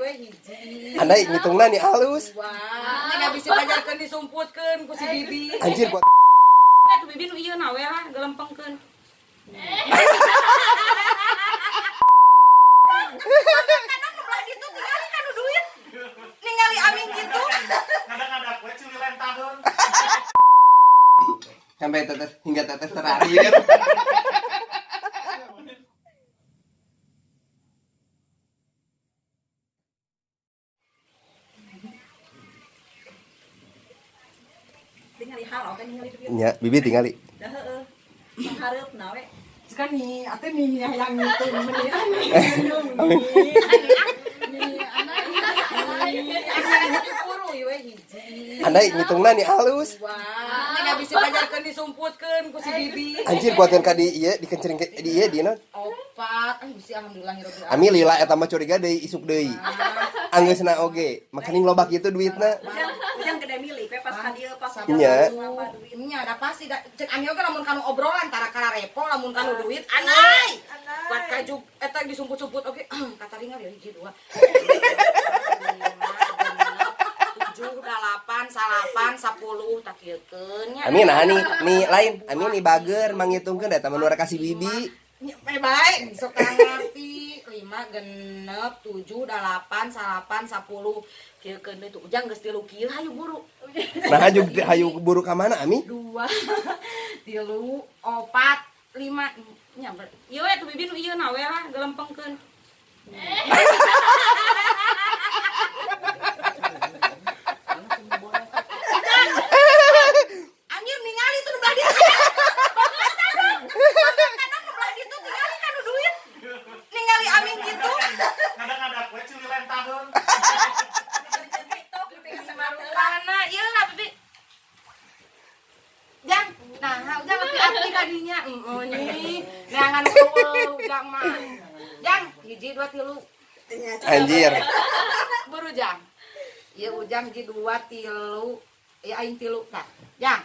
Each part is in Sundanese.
we hiji. Andai ngitungna nih halus. Wah, tinggal bisa pajarkeun disumputkeun ku si Bibi. Anjir gua Tuh Bibi nu ieu na we lah gelempengkeun. Kadang nu belah ditu tingali kanu duit. Ningali aming kitu. Kadang-kadang gue cili lentahun. Sampai tetes hingga tetes terakhir. Tingali haro kan ningali duit. Nya, Bibi tingali. Dah heeh. Manghareupna we. Kan nih, ate nih yang ngitung meni. Andai ngitungna nih halus. Wah, tinggal bisa pajarkeun disumputkeun ku si Bibi. Anjir kuatin ka di ieu dikencering ke di ieu di naon? Opat, ah bisi alhamdulillahirabbil alamin. Ami lila eta mah curiga deui isuk deui. Anggeusna oge, makaning loba kitu duitna. Ujang gede milik we pas ka dieu pas Nya. ngapa duit. Nya da pasti da cek ami oge lamun kanu obrolan tara kararepo lamun kanu duit anai. Buat kajuk eta disumput-sumput oge kataringal ya hiji dua. Lima, genep, tujuh, dalapan, salapan, 10 tak kieukeun nya. Ami nah nih, nih lain, ami nih bager mangitungkeun eta mah nu rek ka si Bibi. Nya, baik, sok ngerti. 5 genep 7 8 salapan 10 kieukeun deui tuh ujang geus 3 kieu hayu buru. Nah hayu hayu buru ka mana Ami? 2 3 4 5 nya ieu we tuh Bibi nu ieu na we lah gelempengkeun. Anjir ningali tuh nu belah dieu. Kadang nu belah ditu tingali kanu duit. Ningali aming kitu. Kadang-kadang gue cili lentahun. TikTok lebih Karena ieu lah Bibi. Jang, nah, ujang api-api kadinya. Oh nih, neangan eueuh ujang mah. Jang, hiji 2 3. Anjir. Buru jang. Ieu ujang hiji 2 3. Ieu aing 3 tah. Jang.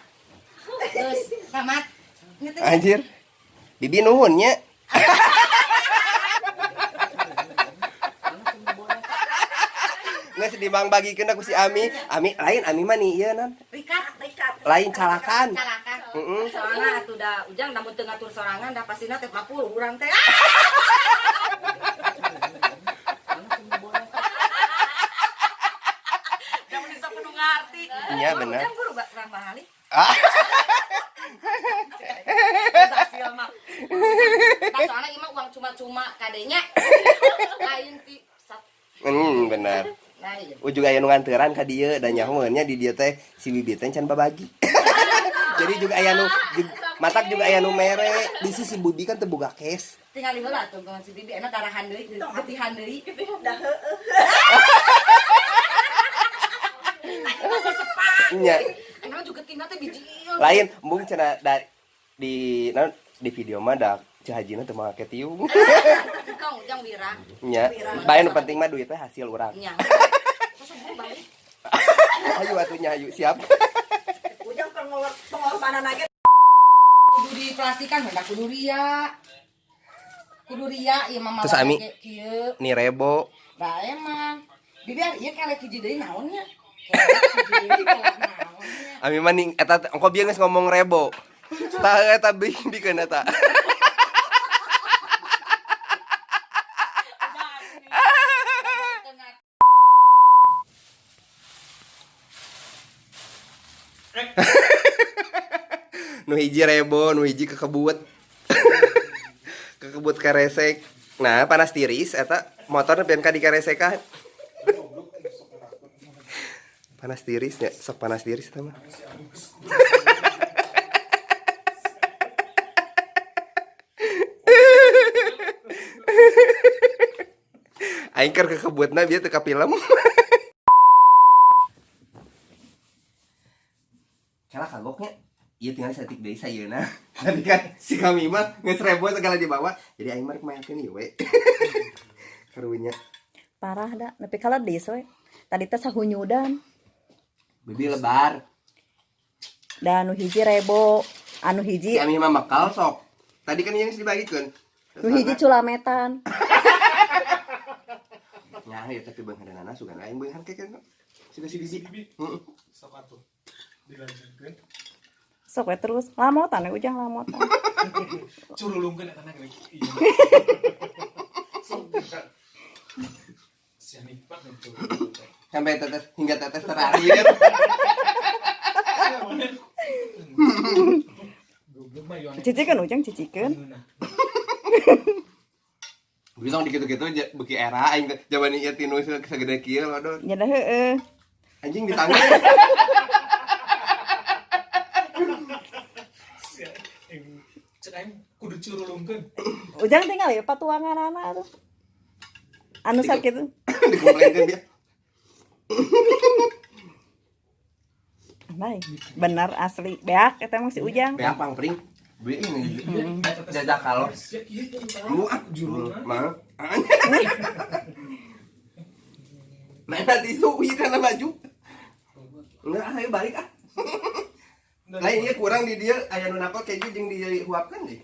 Geus, tamat. Anjir. Bibi nuhun nya. Geus dibang bagikeun ku si Ami. Ami lain Ami mah nih ieu nan. Rikat, Rikat. Lain calakan. Calakan. Heeh. Soalna atuh da ujang namun teu ngatur sorangan da pastina teh 40 urang teh. Da mun sok kudu ngarti. Iya, bener. Ujang guru urang mahali. Ah. Hasil mah. Tah soalna ieu mah uang cuma-cuma kadenya. Lain ti Bener. Nah, iya. Ujung aya nu nganteran ka dieu da nyahoeun nya di dieu teh si Bibi teh can babagi. Jadi juga aya nu matak juga aya nu mere. Bisi si Bibi kan teu boga cash. Tinggal heula tuh si Bibi enak darahan deui, getihan deui. Dah heeh. Nya. Enak juga tinggal teh bijil. Lain embung cenah da di naon di video mah da Ceu Hajina teu make tiung. Tong ujang wirang. Nya. Bae nu penting mah duit teh hasil urang. Nya. Terus buru balik. Hayu atuh nya hayu siap. Ujang pengorbanan lagi. Kudu diplastikan hendak kudu ria. Kudu ria ieu mah Terus Ami? Kieu. Nih rebo. Da emang. Bibi ieu kelek hiji deui naon nya? Kelek hiji deui kelek naon nya? Ami mah ning eta engko bieu geus ngomong rebo. Tah eta bikeun eta. Nu hiji rebo, nu hiji kekebut. Kekebut keresek. Nah, panas tiris eta motor nepian ka dikeresekan. Panas tiris nya, sok panas tiris eta mah. Aing keur kekebutna bieu teu ka film. Kela kagoknya. Iya tinggal saeutik deui sayeuna. Tadi kan si kami mah geus rebo segala dibawa. Jadi aing mah rek mayakeun ieu we. Karunya. Parah da, nepi ka ledis we. Tadi teh sahunyudan. Bibi lebar. Da anu hiji rebo, anu Si hiji Ami mah makal sok. Tadi kan yang geus dibagikeun. nu hiji culametan. Nya Nya ya, tapi beungharanana sugan aing beunghar ke kan. Suka si Bibi. Bibi. Heeh. Sok atuh. Dilanjutkeun. Sok we terus lamotan we, Ujang, lamotan. Curulungkeun eta na geuning. Iya. Sok. Sia nikmat nih curulung. Sampai tetes hingga tetes terakhir. Goblok mah yo. Cicikeun, Ujang, cicikeun. Nah, Bisa dikitu-kitu beuki era aing teh jaman ieu tinu sagede kieu waduh. Nya da heueuh. Anjing ditanggung. Sia, cek aing kudu curulungkeun. Ujang tinggal ya patuanganana tuh. Anu sakitu. Dikomplainkeun dia. Baik, bener asli. Beak eta emang si Ujang. Beak pangpring. Beli ini. Jajak kalau. Sia kieu teh. Lu ah Jurulna. Mah. Mana tisu ieu kana baju. Enggak, ayo balik ah. Lain ieu kurang di dia aya nu nakot keju jeung dihuapkeun deh.